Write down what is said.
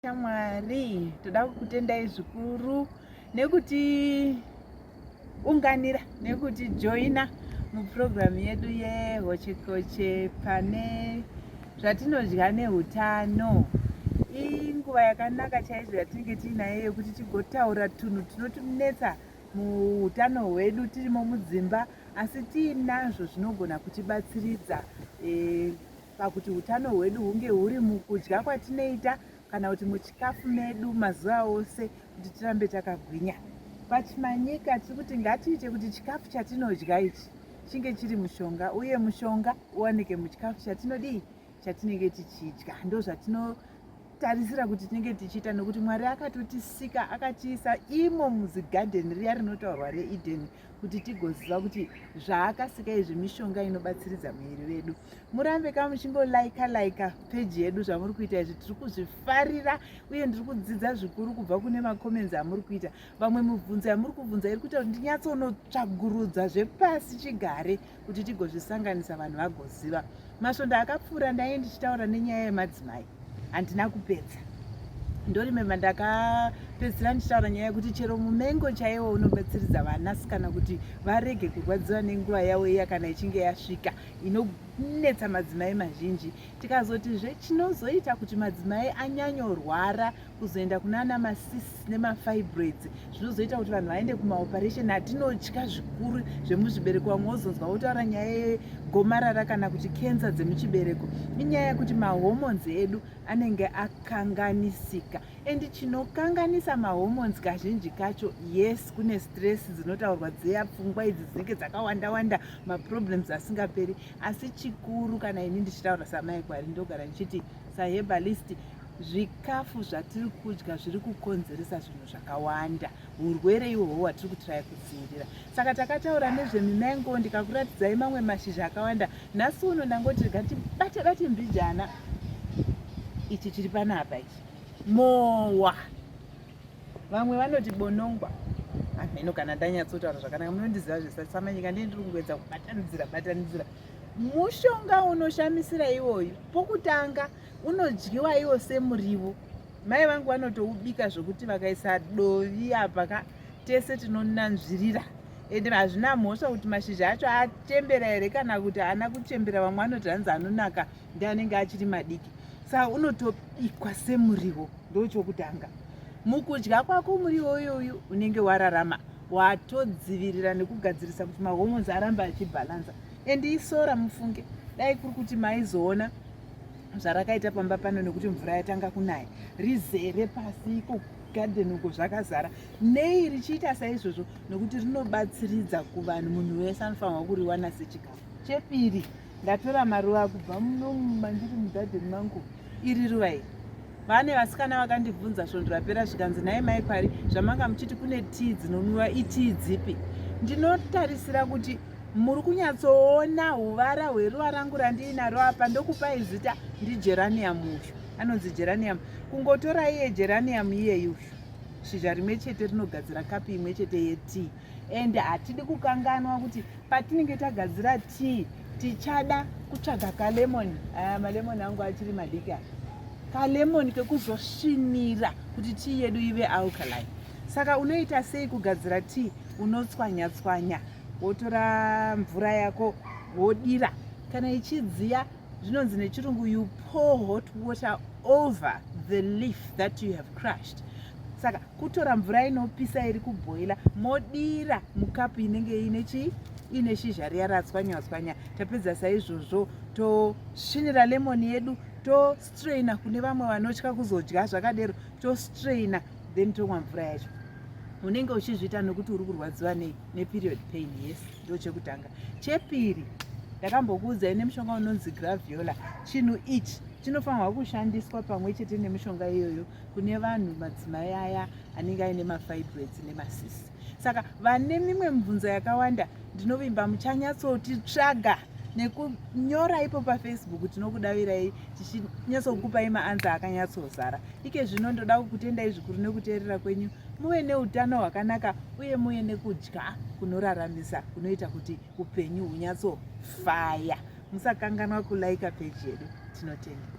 Shamwari, toda kukutendai zvikuru nekuti unganira nekuti joina mupurogiramu yedu yehochekoche pane zvatinodya neutano. Inguva yakanaka chaizvo yatinenge tiinayo yekuti tigotaura tunhu tunotinetsa muutano hwedu tirimo mudzimba asi tiinazvo zvinogona kutibatsiridza e, pakuti utano hwedu hunge huri mukudya kwatinoita kana kuti muchikafu medu mazuva ose kuti tirambe takagwinya. Pachimanyika tiri kuti ngatiite kuti chikafu chatinodya ichi chinge chiri mushonga uye mushonga uwanike muchikafu chatinodii chatinenge tichidya. Ndozvatinotarisira kuti tinenge tichiita nokuti Mwari akatotisika akatiisa imo muzigadheni riya rinotaurwa reEdeni kuti tigoziva kuti zvaakasika izvi mishonga inobatsiridza muviri vedu. Murambe ka muchingolaika laika peji yedu, zvamuri kuita izvi tiri kuzvifarira uye ndiri kudzidza zvikuru kubva kune macomments amuri kuita. Vamwe mibvunzo yamuri kubvunza iri kuita kuti ndinyatsonotsvagurudza zvepasi chigare kuti tigozvisanganisa vanhu vagoziva. Masvondo akapfuura ndainge ndichitaura nenyaya yemadzimai, handina kupedza. Ndorimemba ndakapedzisira ndichitaura nyaya yekuti chero mumengo chaiwo unobatsiridza vanasikana kuti varege kurwadziwa nenguva yavo iya kana ichinge yasvika inonetsa madzimai mazhinji. Tikazotizve chinozoita kuti madzimai anyanyorwara kuzoenda kunana masis nemafibroids, zvinozoita kuti vanhu vaende kumaoperation atinotya zvikuru zvemuzvibereko. Vamwe wozonzwa votaura nyaya yegomarara kana kuti kensa dzemuchibereko. Inyaya yekuti mahormones edu anenge akanganisika, and chinokanganisa mahormones kazhinji kacho, yes, kune stress dzinotaurwa dzeya, pfungwa idzi dzinenge dzakawanda wanda, maproblems asingaperi. Asi chikuru, kana ini ndichitaura samai Kwari, ndogara ndichiti saherbalist, zvikafu zvatiri kudya zviri kukonzeresa zvinhu zvakawanda, urwere ihwohwo hwatiri kutiraya kudzivirira. Saka takataura nezvemimango, ndikakuratidzai mamwe mashizha akawanda. Nhasi uno ndangoti rega tibate bate mbijana ichi chiri panapa ichi, mowa, vamwe vanoti bonongwa. Hameno kana ndanyatsotaura zvakanaka, munondiziva zvesasamanyika, ndiye ndiri kungoedza kubatanidzira batanidzira. Mushonga unoshamisira iwoyu, pokutanga unodyiwa iwo semuriwo. Mai vangu vanotoubika zvokuti vakaisa dovi apa ka, tese tinonanzvirira. Ende hazvina mhosva kuti mashizha acho achembera here kana kuti haana kuchembera, vamwe vanoti hanzi anonaka ndeanenge achiri madiki. Saka unotobikwa semuriwo, ndochokutanga mukudya kwako muriwo iyoyu unenge wararama, watodzivirira nekugadzirisa kuti mahormones arambe achibhalansa. And isora mufunge, dai kuri kuti maizoona zvarakaita pamba pano, nekuti mvura yatanga kunaya, rizere pasi iko garden uko zvakazara. Nei richiita saizvozvo? Nokuti rinobatsiridza kuvanhu, munhu wese anofanirwa kuriwana sechikafu. Chepiri, ndatora maruva kubva muno mandiri mugadheni mangu. Iri ruva iri, vane vasikana vakandibvunza svondo rapera, zvikanzi, "Nhai mai Kwari, zvamanga muchiti kune tii dzinonwiwa, itii dzipi?" Ndinotarisira kuti muri kunyatsoona uvara hweruva rangu randiinaro apa. Ndokupai zita, ndigeranium uyu, anonzi geranium. Kungotora iye geranium iyeyu, shizha rimwe chete rinogadzira kapi imwe chete yetii. And hatidi kukanganwa kuti patinenge tagadzira tii tichada kutsvaga kalemon. Aya malemon angu achiri madiki aya, kalemon kekuzosvinira kuti tii yedu ive alkaline. Saka unoita sei kugadzira tii? Unotswanya tswanya, wotora mvura yako wodira. Kana ichidziya, zvinonzi nechirungu you pour hot water over the leaf that you have crushed. Saka kutora mvura inopisa iri kubhoila, modira mukapu inenge ine chii, ine shizha riya ratswanywa tswanya. Tapedza saizvozvo, tosvinira lemon yedu, tostraina. Kune vamwe vanotya kuzodya zvakadero, tostraina, then tomwa mvura yacho. Unenge uchizviita nokuti uri kurwadziwa nei? Neperiod pain, yes, ndo chekutanga. Chepiri, ndakambokuudzai nemushonga unonzi graviola. Chinhu ichi chinofanirwa kushandiswa pamwe chete nemishonga iyoyo kune vanhu madzimai aya anenge aine mafibroids nemasisi. Saka vane mimwe mibvunzo yakawanda, ndinovimba muchanyatsotitsvaga nekunyora ipo paFacebook, tinokudavirai tichinyatsokupai maanswer akanyatsozara. Ike zvino ndoda kukutendai zvikuru nekuteerera kwenyu. Muve neutano hwakanaka uye muve nekudya kunoraramisa, kunoita kuti upenyu hunyatsofaya. Musakanganwa kulaika peji yedu. Tinotenda.